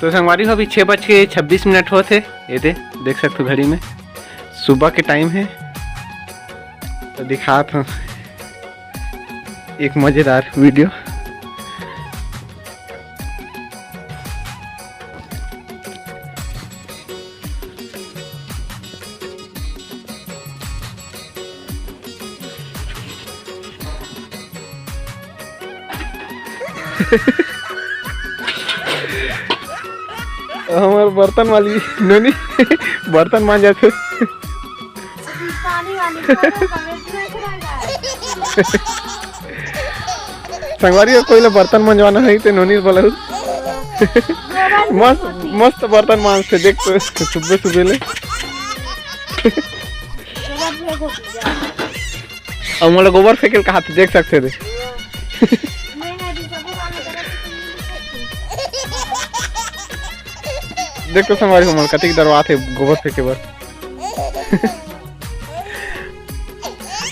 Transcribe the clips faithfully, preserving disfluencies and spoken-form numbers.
तो संगवारी हो, अभी छः बज के छब्बीस मिनट होत हे। ये दे, देख सकते हो घड़ी में, सुबह के टाइम है। तो दिखात हूँ एक मज़ेदार वीडियो। हमार बर्तन वाली नोनी बर्तन मांजत हे। पानी वाली को तो कमेंट में रखा है। संगवारी हो, कोई ला बर्तन मंजवाना है तो नोनी बोला। मस्त मस्त बर्तन मांजथे, देख तो सुबह सुबह ले। अउ मोला गोबर फेंके ल कहाथे, देख सकते दे। देख तो संगवारी हो, मोला कतिक डरवाथे गोबर फेंके बर।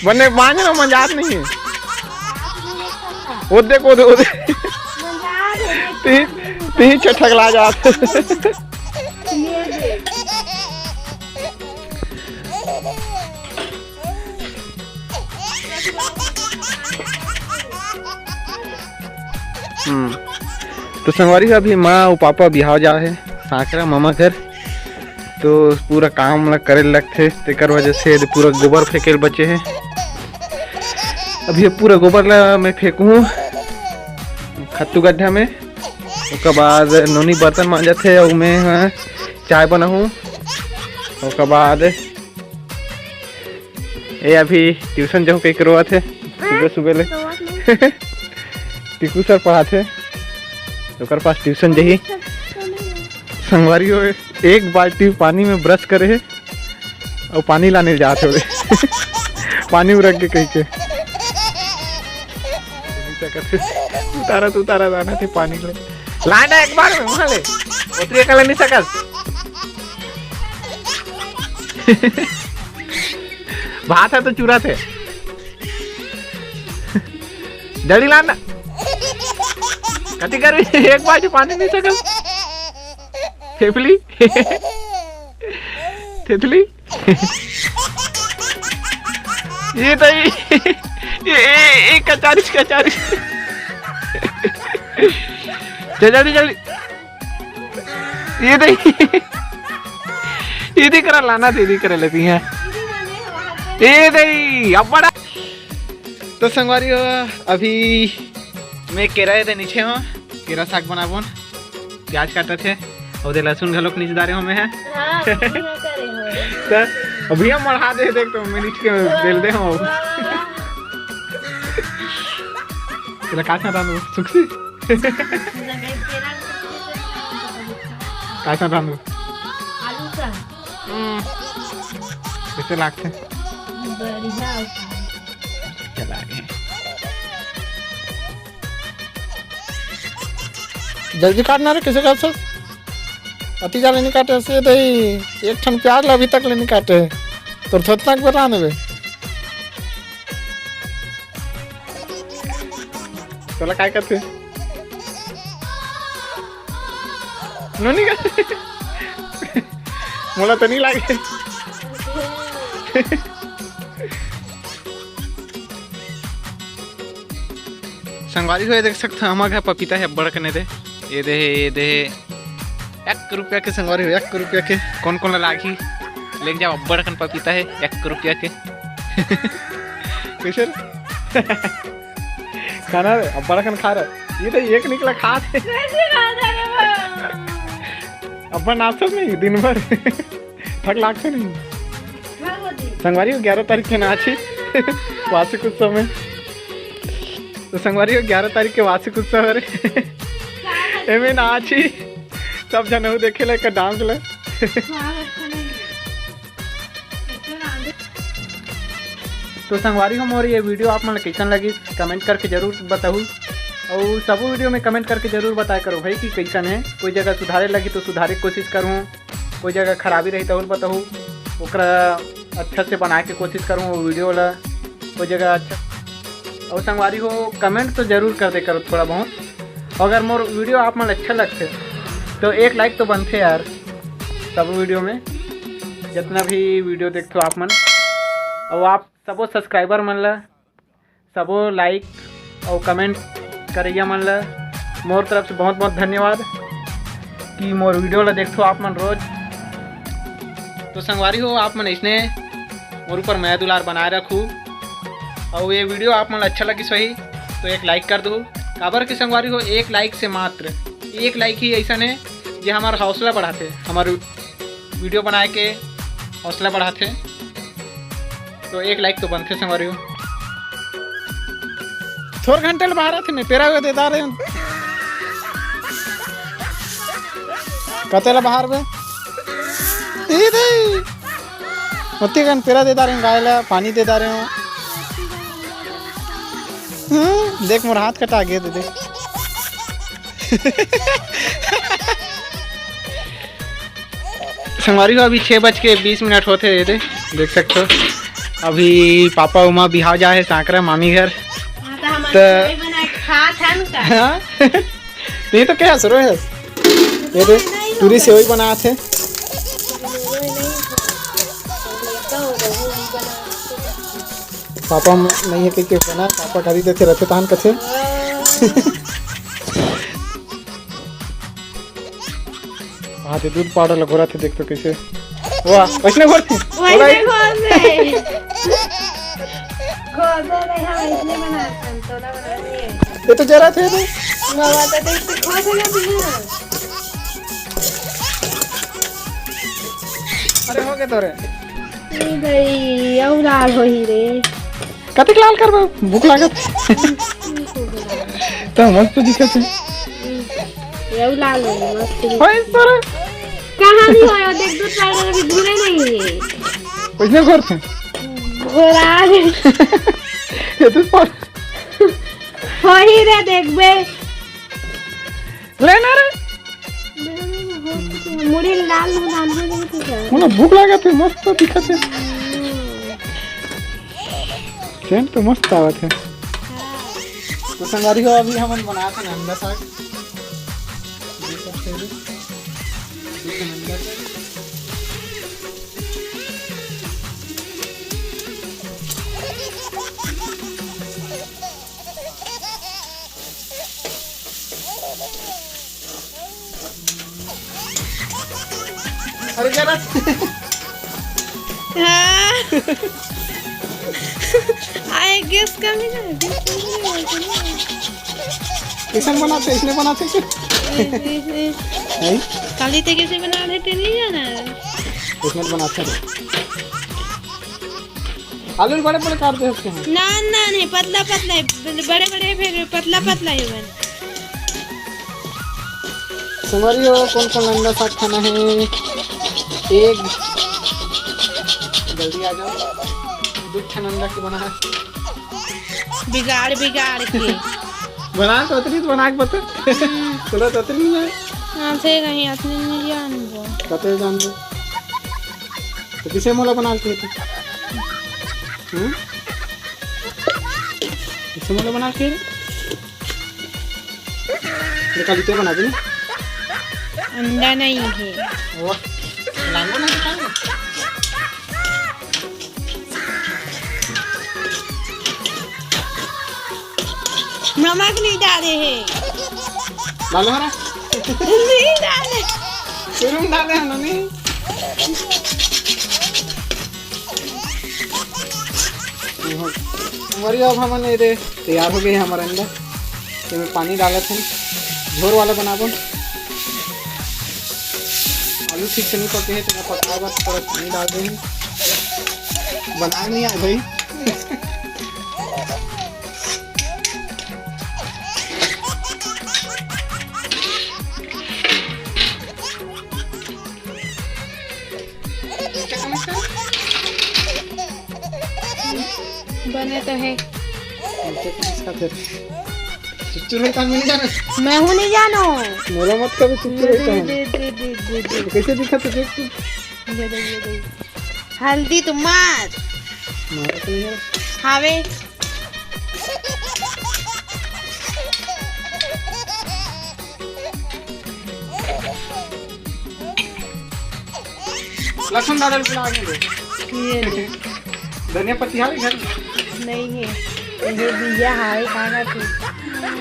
बने मांज ना, मजाक नहीं है। वो देख, वो देख, वो देख। तीन, तीन छटक ला जात। हम्म। तो संगवारी हो, अभी माँ अउ पापा बिहाव जा हे सांकरा मामा घर, तो पूरा काम ला करे लगथे, तेकर वजह से पूरा गोबर फेंके ल बचे हे। अभी ये पूरा गोबर ला मैं फेंकहूँ खत्तू गड्ढा में। ओकर बाद नोनी बर्तन मांजत हे अउ मैं ह चाय बनाहूँ। ओकर बाद ए अभी ट्यूशन जाहूँ कहिके रोवत हे सुबह सुबह ले। टीकू सर पढ़ाथे, ओकर पास ट्यूशन जाही। संगवारी हो, एक बाल्टी पानी में ब्रश करे हे अउ पानी लाने जात हे। पानी उरक गे कहिके। उतारा तो उतारा जाना थे पानी ले। लाना एक बार में वहाँ ले। उतरिए कल नहीं सकस। भात है तो चूरा थे। जल्दी लाना। कति कर एक बाल्टी पानी नहीं सकल। थेथली। थेथली। ये तो ये, ये, ये, ये कचारी, कचारी। चल जल्दी, जल्दी। ये दे, ये दे करा लाना थे, ये दे करा लेती हैं। ये दे, अब बड़ा। तो संगवारी हो, अभी मैं केरा ये दे नीचे हूँ, केरा साग बनाबोन, प्याज काटत हे, और दे लहसुन घलोक नीचे डारे हूँ मैं है। हाँ, ये करे हो। तो अभी हम मढ़ा दे, देख तो मैं नीचे के बेल दे हूँ। वाह, वाह। तेला काटना था सुखसी। पूरा गैस के रंग। काय सन रांधू? आलू सन। हम्म। कइसे लागथे? बढ़िया होथे। चला गे। जल्दी काटना रे, कइसे काटथस? अति जादा नइ काटे, अइसे दे एक ठन प्याज ला अभी तक ले नइ काटे। तोर थोथना के बता देबे। तोला काय कथे? नोनी का? मोला तो नहीं लागे। संगवारी हो, ये देख सकत हव, हमर घर पपीता हे अब्बड़ कने दे। ये दे, ये दे। एक रुपया के संगवारी हो, एक रुपया के। कौन कौन ला लागही? लेके जाओ, अब्बड़ कन पपीता हे, एक रुपया के। कइसे रे? खाना रे, अब्बड़ कन खा रे। ये तो एक निकला खा थे। कैसे खा जा रे बाबा? अब्बड़ नाचो नहीं दिन भर। थक लागते नहीं। हाँ, वो दिन। संगवारी हो, ग्यारह तारीख के नाची। वार्षिक उत्सव में। तो संगवारी हो, ग्यारह तारीख के वार्षिक उत्सव हरे। एमे नाची। सब झन हो देखे ला एकर डांस ला। हाँ, अच्छा नहीं। तो संगवारी हो मोर, ये वीडियो आप मन ला कइसन लगिस, कमेंट करके जरूर बताहू। अउ सबो वीडियो में कमेंट करके जरूर बताया करो भाई कि कइसन है। कोई जगह सुधारे लगी तो सुधारे के कोशिश करूँ, कोई जगह खराबी रही तो और बताहू, ओकरा अच्छा से बनाए के कोशिश करूँ वो वीडियो ला। कोई जगह अच्छा, और संगवारी हो, कमेंट तो जरूर कर दे करो थोड़ा बहुत। अगर मोर वीडियो आप मन ला अच्छा लगथे तो एक लाइक तो बनथे यार, सब वीडियो में, जितना भी वीडियो देखथो आप मन, और आप सबो सब्सक्राइबर मन ला, सबो लाइक और कमेंट करइया मन ला मोर तरफ से बहुत बहुत धन्यवाद कि मोर वीडियो ला देखथो आप मन रोज। तो संगवारी हो, आप मन इसने मोर ऊपर मया दुलार बनाए रखू, और ये वीडियो आप मन ला अच्छा लगिस होही तो एक लाइक कर दू। काबर के संगवारी हो, एक लाइक से मात्र, एक लाइक ही ऐसा है जे हमार हौसला बढ़ाथे, हमार वीडियो बनाए के हौसला बढ़ाथे। तो एक लाइक तो बनथे संगवारी हो। थोर घंटे ले बाहर आथे, मैं पेरा हुए दे दा रहे हूँ। कते ला बाहर बे? ई दे। ओती कन पेरा दे दा रहे हूँ, गाय ला पानी दे दा रहे हूँ। हम्म, देख मोर हाथ कटा गया दे दे। संगवारी हो, अभी छः बज के बीस मिनट होथे, ये दे, देख सकते हो। अभी पापा उमा बिहाव जा है सांकरा मामी घर। हाँ, तो हम तो सेवई बना के खात हन का? हाँ? नहीं तो क्या सुरो है? ये दे, पूरी सेवई बनात हे। पापा म-, नहीं है कि, कि बना, पापा गाली देथे रहथे तहन कथे। हाँ, ते दूध पाउडर ल घोरत हे, देख तो कैसे। वाह, वैसने घोरथे। वैसने घोर दे। घोर दे रे, हाँ, वैसने बनात हन, तोला बनात नहीं है। ये तो जरा थे तो। बाबा तो देख से खो देगा बिना। अरे, हो गया तोरे। ए भाई, अउ लाल होही रे। कतेक लाल करबे? भूख लागत। तो मस्त दिखत हे। ये लाल है, मस्त है। ओए, तोरे। कहाँ भी हो, देख, दूध पाउडर अभी घुले नहीं है। वैसने घोरथे। घोरा दे। ये दूध पाउडर। होही रे, देखबे। लेना रे। मुड़ी लाल हो, लाल हो जाए तो क्या? मोला भूख लागत हे, मस्त दिखत हे। सेंट तो मस्त आवत हे। तो संगवारी हो, अभी हमन बनात हन अंडा साग। देख सकते हो, देख अंडा साग। अरे जरा। हाँ। आए गैस कमी ना, गैस कमी ना, कमी ना। कैसन बनाथे, इसने बनाथे क्या? ए, ए, ए। नहीं? खाली ते कैसे बना रहे थे, नहीं जाना है। इसने बनाथे। आलू भी बड़े बड़े काट दे सकते हैं। ना, ना, नहीं, पतला पतला है, बड़े बड़े फिर पतला पतला ही बन। संगवारी हो, कौन कौन अंडा साग खाना है? एक, जल्दी आ जाओ। दो ठन अंडा के बना है। बिगाड़, बिगाड़ के। बना तो अतरी तो बना के बता। हम्म। थोड़ा तो अतरी नहीं है। हाँ, थे कहीं अतरी नहीं जान दो। कते जान दो। तो किसे मोला बना के देते? हम्म? किसे मोला बना के दे? निकाल दे, बना दे। अंडा नहीं है। वाह। लांगो ना दिखाओ। नमक नहीं डाले हैं। डालो हरा। नहीं डाले। शुरू में डाले हैं ना, नहीं? वही अब हमन ये दे तैयार हो गए हैं हमारा अंडा। एमे पानी डालत हन, झोर वाला बनाबो। आलू ठीक से नहीं पके हैं, तो मैं पकाए बर थोड़ा पानी डाल दे हन। बनाए नहीं आए भाई। बने तो है। चुचुर है, काम नहीं जाना। मैं हूँ नहीं जानो। मोला मत कभी चुचुर है, काम। दे, दे, दे, दे, दे। कैसे दिखा तुझे? ये दे, ये दे। हल्दी तो मार। मारा तो नहीं है। हावे। लखन दादा ल बुला के ले। ये ले। धनिया पत्ती हावे घर में? नहीं है। ये बिया हावे, का का तू?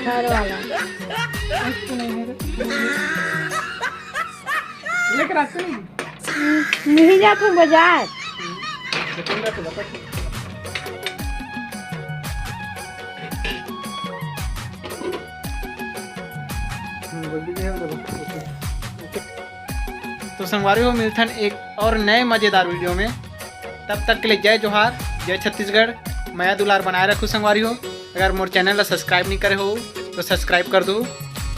घर वाला। कुछ तो नहीं है रे। लेकर आते नहीं। नहीं जाते बाजार। दुकानदार से बता। हम्म, बोल दीजिए, हम लोग। तो संगवारी हो, मिलथन एक और नए मजेदार वीडियो में। तब तक के लिए जय जोहार, जय छत्तीसगढ़। मया दुलार बनाए रखू संगवारी हो। अगर मोर चैनल ला सब्सक्राइब नहीं करे हो तो सब्सक्राइब कर दो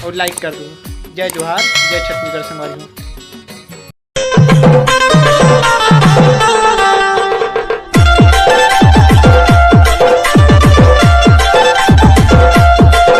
और लाइक कर दो। जय जोहार, जय छत्तीसगढ़ संगवारी हो।